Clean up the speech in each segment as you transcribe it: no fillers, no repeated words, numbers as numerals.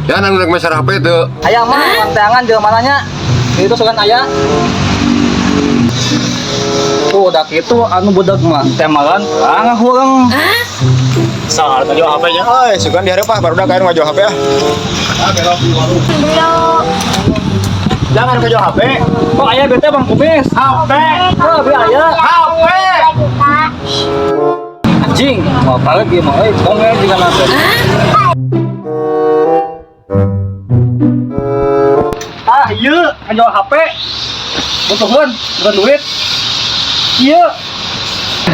Ya nang rek meser HP teu. Aya mah pantangan di mananya. Itu sugan aya. Tuh udah gitu anu budak mah temalan ah hurang. Sah, tadi HP-nya. Euy, sugan di hareup ah, barudak aya nu ngajual HP ah. Jangan ngajual HP. Kok aya bete Bang Kumis? HP. Oh, beli aya. HP. Anjing, mau balik dia mah euy, bongnya juga nanti. Ah, iya, ngajual HP. Butuhkeun, bukan duit. Iya.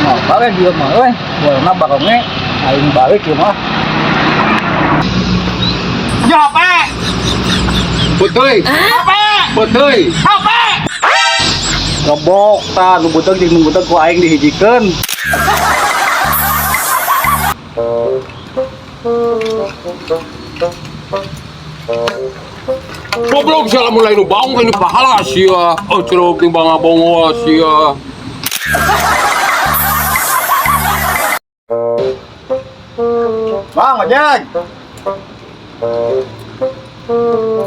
Mau balik dia mah euy, bolehna baronge aing balik ieu mah. Jual HP. Puteuy. HP. Puteuy. HP. Ngebok tah nu butuh jeung nu butuh ku aing dihijikeun. Goblok sia lamun lain nu baong lain nu pahala sia. Oh curug ting bangabongo sia. Bang, ojek.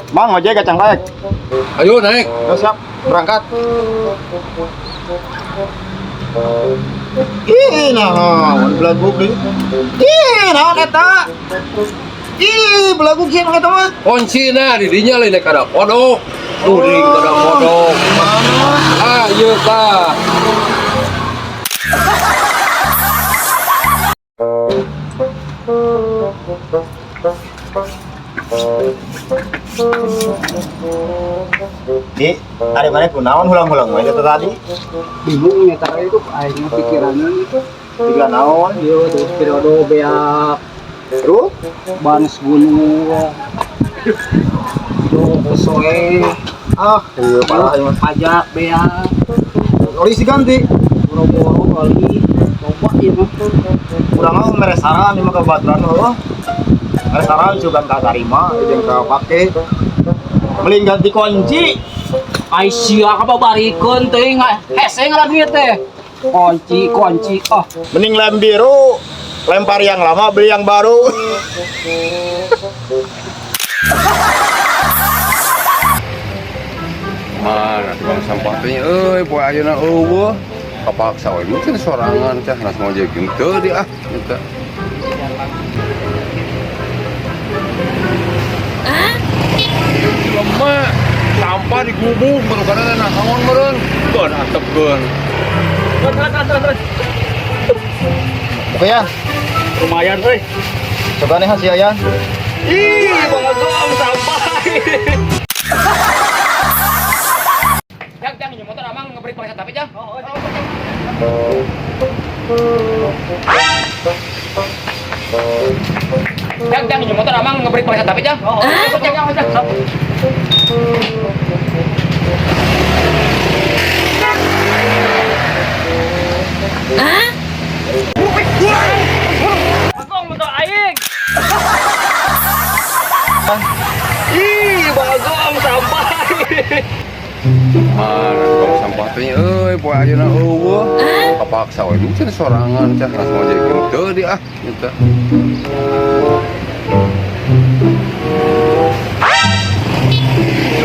Bang, ojek kacang naik. Ayo naik. Udah siap, berangkat. Ih, nah, belaguk deui. Ih, naon eta? Ih, belaguk kieu eta mah. Kuncina di dinya lain kada kodok. Kuring kada kodok. Ah, ieu tah. Di, ari mana kunaon hulang-hulang we eta tadi? Bingung nya tadi itu aing pikirannya itu. Tiga naon? Iya, terus periode beak Terus? Banes gunung. Tuh, soe. Ah, iya parah ieu mah. Pajak beak. Oli diganti. Boro-boro kali. Loba ieu mah. Urang mah mere saran ieu mah ka baturan heuh. Mere saran sugan ka tarima jeung ka pake. Mending ganti kunci. Ai sia ka babarikeun teuing hese ngalah duit teh. Kunci, kunci. Oh, Mending lem biru, lempar yang lama beli yang baru. Mana tukang sampah teh euy poe ayeuna eueuh. Kapaksa we mungkin sorangan cah nas ngojekeun teu di ah eta. Lemah sampah di gubuk baru karena naon meureun keun antepkeun. Terus, terus, terus, terus. Oke ya, Lumayan euy. coba nih hasil ya. Ih, bangagong sampah. Jang, jang, ini motor amang ngebreak pakai tapi jang. Oh, Jang, jang, ini motor amang ngebreak pakai tapi jang. Oh, oh, Jang, jang, jang. Bagong motor aing. Ih, bagong sampah. Mana tukang sampah teh euy poe ayeuna eueuh. Kapaksa we mungkin sorangan cah nas ngojekeun teu di ah eta.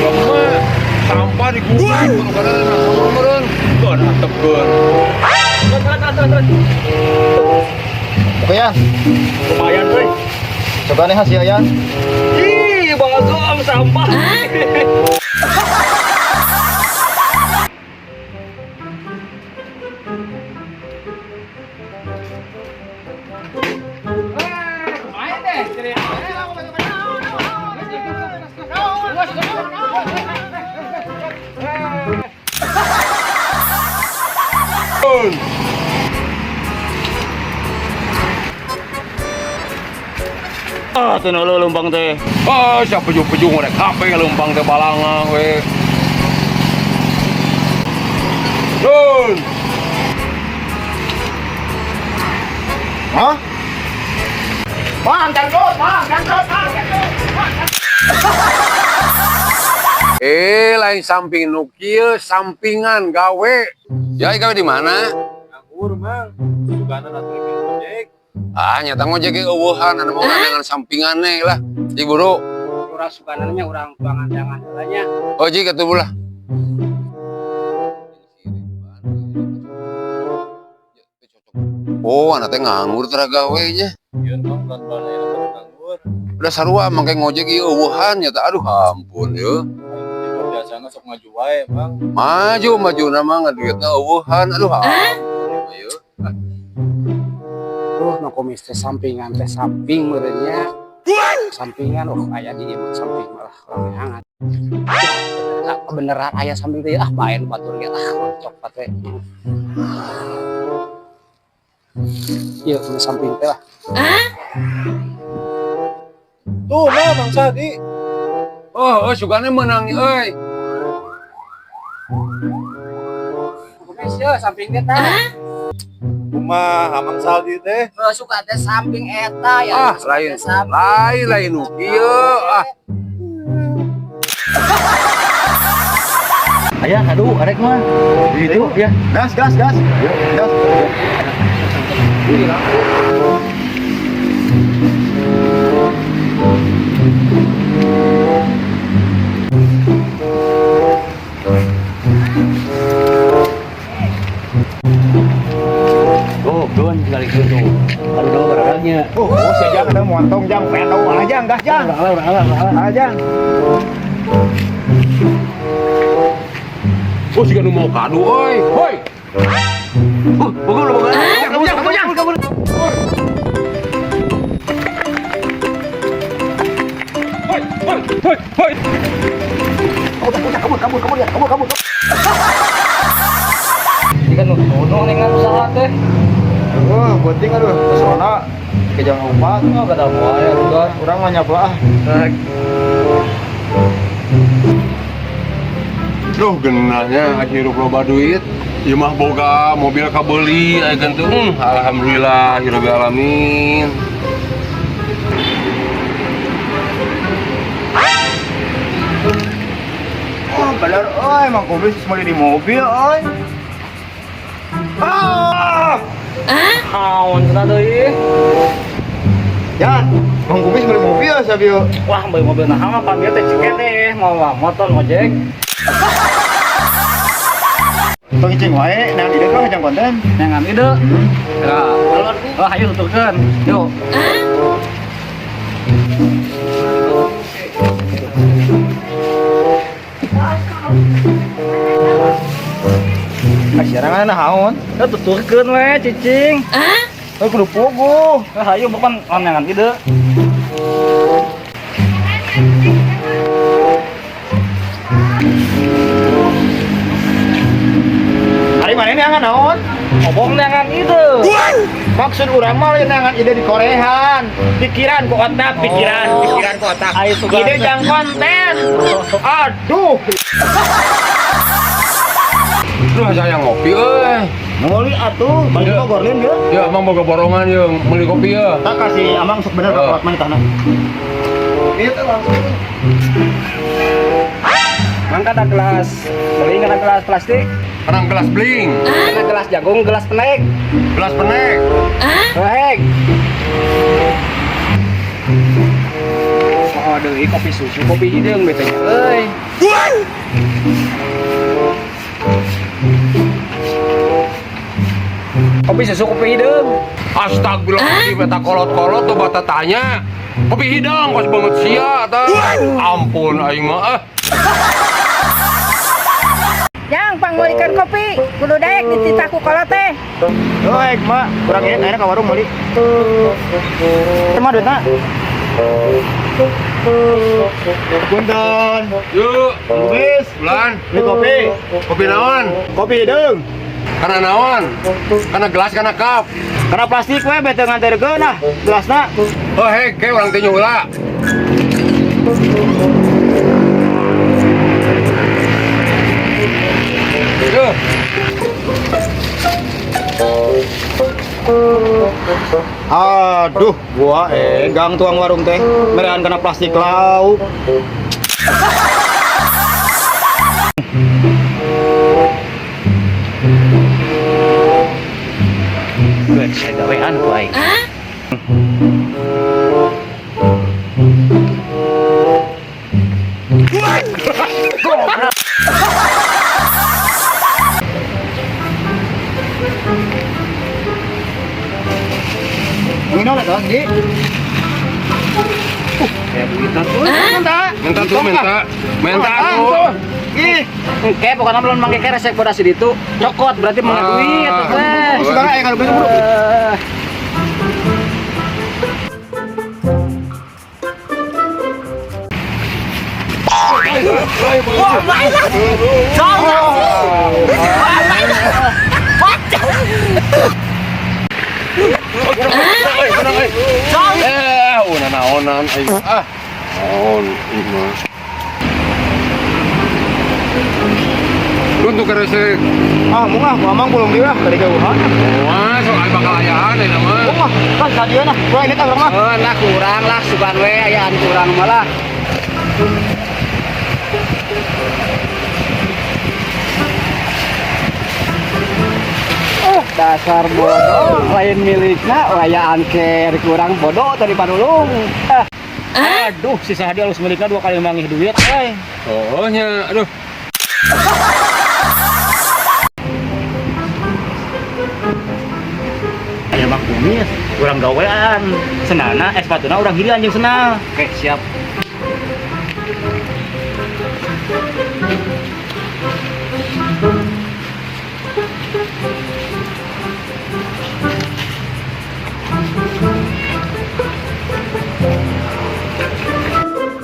Lemah sampah di gubuk baru karena naon meureun keun antepkeun. Terus, terus, terus, terus. Oke ya, Lumayan euy. coba nih hasil ya. Ih, bagong sampah. Ah, teu nu leumpang teh. Ah, siapa peju-peju ngorek HP leumpang teh balangang we. Dun. Hah? Bang, jangkut, bang, jangkut, bang, jangkut. Eh, lain samping nu kieu, sampingan gawe. Ya, gawe di mana? Nganggur, Mang. Sugana atuh rek ojek. Ah, nyata ngojek ge eueuhan anu mau dengan sampingan lah. Ji buru. Urang suganannya urang tuangan jangan heula nya. Oh, ji katuh lah. Oh, anak teh nganggur tara gawe nya. Ieu mah bulan-bulan ayeuna mah nganggur. Udah sarua mangke ngojek ieu eueuhan nya teh, aduh ampun ye. Biasana sok maju wae, Bang. Maju maju nama ngaduitna eueuhan, aduh ampun ye. Tuh nu kumis teh sampingan teh samping meureunnya. Sampingan oh aya di ieu mah samping malah urang hangat. Uh, kebeneran aya samping teh ah bae nu batur ge ah coklat we. Ieu nu samping teh lah. Tuh, mah Mang Sadi. Oh, oh sugane meunang euy. Kumis ye samping teh tah. Kumaha Mang Saldi teh? Heuh suka teh samping eta ya. Ah, suka lain. teh samping. Lain lain nu kieu ah. Aya aduh arek mah. Gitu ya. Gas, gas, gas. Gas. Oh, don kali gitu. Aduh dong barangnya. Oh, oh si Jang ada montong Jang, pengen tahu ah Jang, gas Jang. Urang lah, urang lah, urang lah. Ah Jang. Oh, siga nu mau kadu euy. Hoi. Bogor bogor. Kabur, kabur, Jang, kabur. Hoi, hoi, hoi, hoi. Kabur, kabur, kabur ya, kabur, kabur. Ini kan nu dengan usaha teh. Oh, penting aduh, pesona ke jam 4. Oh, kata moal ya udah. Urang mah nyapa ah. Duh, genahnya hirup loba duit. Ieu mah boga mobil kabeuli aya teh. Alhamdulillah hirup alamin. Oh, bener euy, Mang Kumis meuli di mobil euy. Ah! Naon cenah deui? Jan, Mang Kumis beli mobil sabieu. Wah, beli mobil nah mah panggil teh ciket teh, mau motor ngojek. Tong cicing wae, neang ide kah jang konten. Neangan ide. Ya. Oh, ayo tuturkeun. Yuk. Ah, siaran naon? Ya tuturkeun we cicing. Oh, kudu pogo. Ah, ayo bukan neangan ide. Ari mana neangan naon? Ngomong neangan ide. Maksud urang mah lain neangan ide di korehan. Pikiran ku otak, pikiran, Oh. pikiran ku otak. Ayo sugan. Ide jang konten. Aduh. Duh, saya ngopi euy. Meuli atuh, balik ke gorlin ge. Ya, emang boga borongan ye meuli kopi ya. Tak kasih amang sok bener Oh. ka mana tanah. Iya teh langsung. Mangka ada gelas beling, ada gelas plastik, Karang gelas bling, ada gelas jagung, gelas penek. gelas penek. Hek. Oh, deui kopi susu, kopi hideung bete nya euy. Kopi susu, kopi hideung. Astagfirullahaladzim, eta kolot-kolot tuh bata tanya. Kopi hidang kos banget sia tah. Ampun aing mah ah. Jang pangmeulikeun kopi, kudu daek dititah ku kolot teh. Oh, ek mak, kurang ini ayeuna ka warung meuli. Teh mah duitna. Punten. Yuk, Kumis, bulan. beli kopi. Kopi naon? Kopi hideung. Karena naon? Karena gelas karena cup. Karena plastik we bete nganterkeun ah, gelasna. Oh hek, ke urang teh nyula. Yuh. Aduh, gua egang tuang warung teh. Merean kana plastik lauk. Geus gawean ku aing. Duit tuh. Minta. Minta tuh, minta. Minta tuh. Ih, Oke, pokoknya belum mangke keresek pada si ditu. Cokot berarti mau duit teh. Sekarang aya kalau buru. Eh, una naonan aing. Ah. Naon ieu mah. Untuk keresek. Ah, mung ah, mamang belum dia ah, tadi keuhan. Wah, sok aya bakal ayaan ayeuna mah. Mung ah, kan sadieuna ah, kurang inget ah urang mah. Oh, lah kurang lah sugan we ayaan kurang malah. Oh, dasar bodoh, lain milikna ayaan ker kurang bodoh tadi panulung. Ah. Aduh, si Sahadi halus milikna dua kali mangih duit euy. Oh nya, aduh. Aya mah kumis, urang gawean. Senana es batuna urang hilian jeung senal. Oke, siap.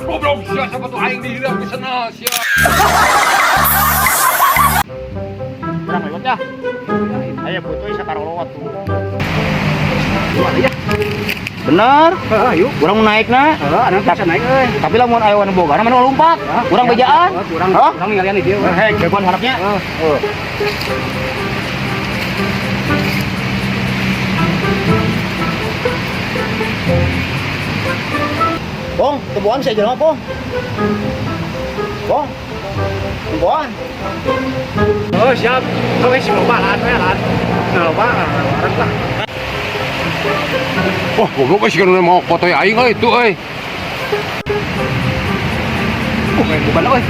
Goblok sia sepatu aing dihilang ku senal sia. Urang lewat ya. Aya butuh sakarolowat tuh. Ya. Bener. Heeh, yuk. Urang mau naik na. Heeh, anu bisa naik euy. Tapi lamun aya nu boga mana lompat. Urang bejaan. Kurang, Hah? kurang ningalian di dieu. Hei, jagoan harapnya. Heeh. Bong, tumbuhan saya jelema, Bong. Bong. Tumbuhan. Oh, siap. Oke, si loba lah, we lah. Nah, loba, bareng lah. Wah, goblok euy sigana mau foto aing euy itu euy. Main bukan euy.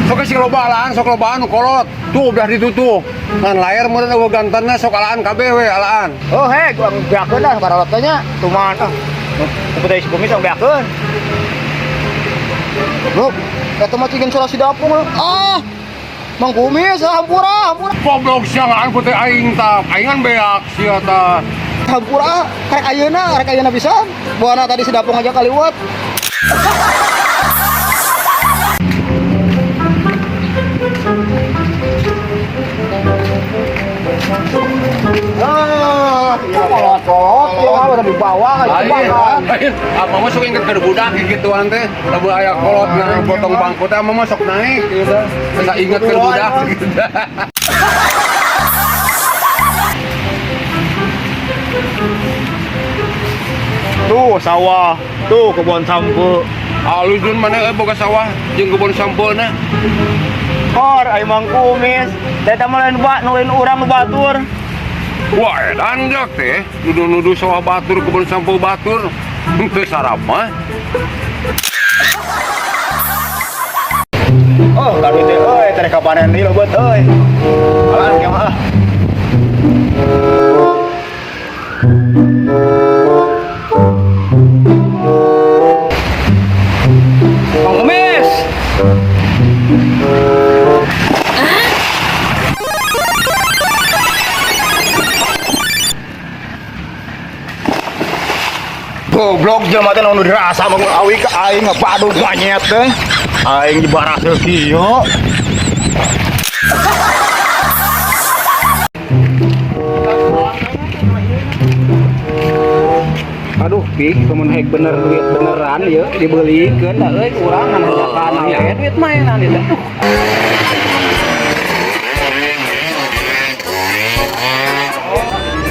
Sok sing loba alaan, sok lobaan nu kolot. Tuh udah ditutup. Ngan layar meureun eueuh gantenna sok alaan kabeh we alaan. Oh, hei, gua beakeun dah karolot nya. Tuman ah. Nu putih si kumis ang beakeun. Loh, eta mah cigin salah si dapung. Ah. Mang Kumis, ah, hampura, hampura. Goblok sia ngaan putih aing tah. Aingan beak sia tah. Hampura, karek ayeuna pisan. Buana tadi si dapung aja kaliwat. Ah, Kolot-kolot, ya udah dibawa Lain, lain. Apa mah sok inget ke budak gituan teh. Lamun aya kolot na potong bangku teh mah sok naik gitu. Asa inget ke budak gitu. Tuh sawah, tuh kebun sampo. Alus dun mana euy boga sawah jeung kebon sampeuna. Kor, ayo Mang Kumis. Deta mah lain ba, nu lain urang nu batur. Wah, edan jak teh nuduh-nuduh sawah batur kebon sampo batur. Henteu sarap mah. Oh, kadu teh euy, teh kapanen deui leubet euy. Alah, kieu mah. Mang Kumis. Goblok jelema teh nu dirasa mah awi ka aing ngabadug manyet teh. Aing dibaraseuh kieu. Aduh, pi, kemun hek bener duit beneran ya dibelikeun da euy kurang hanjakan we duit mainan itu. Aduh.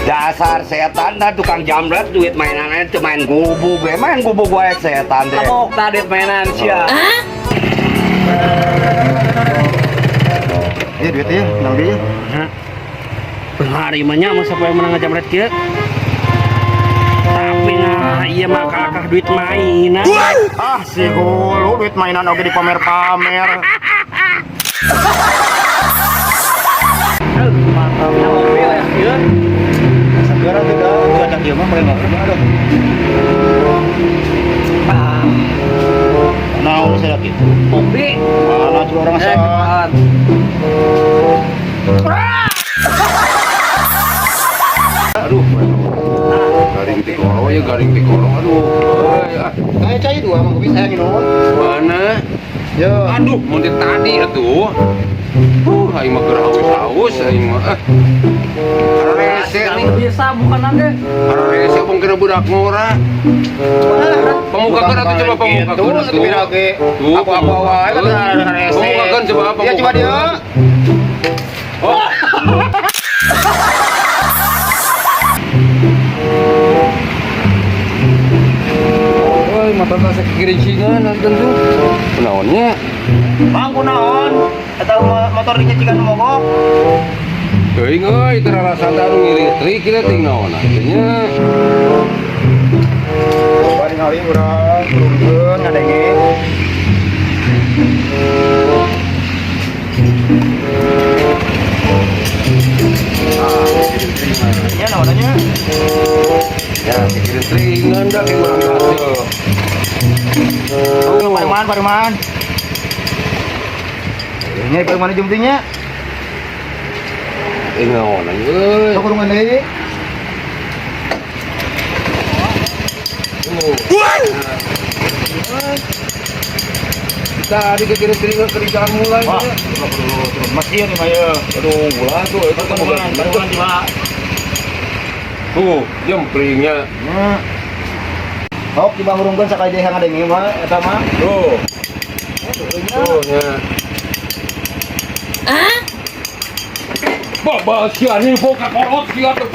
Dasar setan dah tukang jamret duit mainannya itu main gubuk gue main gubuk gue setan deh. Lamok tah duit mainan sia. Iya duit ya, nang dia. Hari mah nya masa poe menang ngajamret kieu. Tapi nah iya mah kakak duit mainan. Ah, si hulu duit mainan oge dipamer-pamer. Mantapnya mobil ya kieu. Segera tuh dah, cuaca kieu Iya mah paling ngopi aduh. Ah, Naon saya gitu. kopi. Mana tuh orang Eh, sa. cepat. Aduh, garing tikoro ya garing tikoro. Aduh, euy, ah. Saya cai dua mah kopi saya nginum. Mana? Yo. Aduh, mun ti tadi atuh. Aing mah keur haus-haus aing mah. Ah. Rese nih. Bisa bukan ande. Rese mungkin budak ngora. Pemukakeun atuh coba pemukakeun Tuh, atuh. pirage. Tuh, Aku apa wae kan rese. Pemukakeun coba apa? Ya coba dia. Oh. Woi, mata tasa kekirincingan nonton tuh. Kunaonnya? Mang kunaon? Eta motor dinya cikan mogok. Teuing euy, teu rarasa teh anu ngiring trik kita ting naon nya. Coba ningali urang turunkeun ngadenge. Ya naonnya? Ya, kekirincingan dah kayak urang hasil. Oh, Paruman, paruman. Ini paruman jumtingnya. eh naon euy. Sok kurungan deui. Tadi kekirincingan ke jalan mulai. Wah, ya. turun mesin nih mah ye. Aduh, ulah tuh itu kan Paruman, paruman tiba. Tuh, jemplingnya. Hmm. Sok tiba ngurungkeun sakali deui ngadenge mah eta mah. Tuh. Tuh, nya. Hah? Babal sia nih boka kolot sia teh.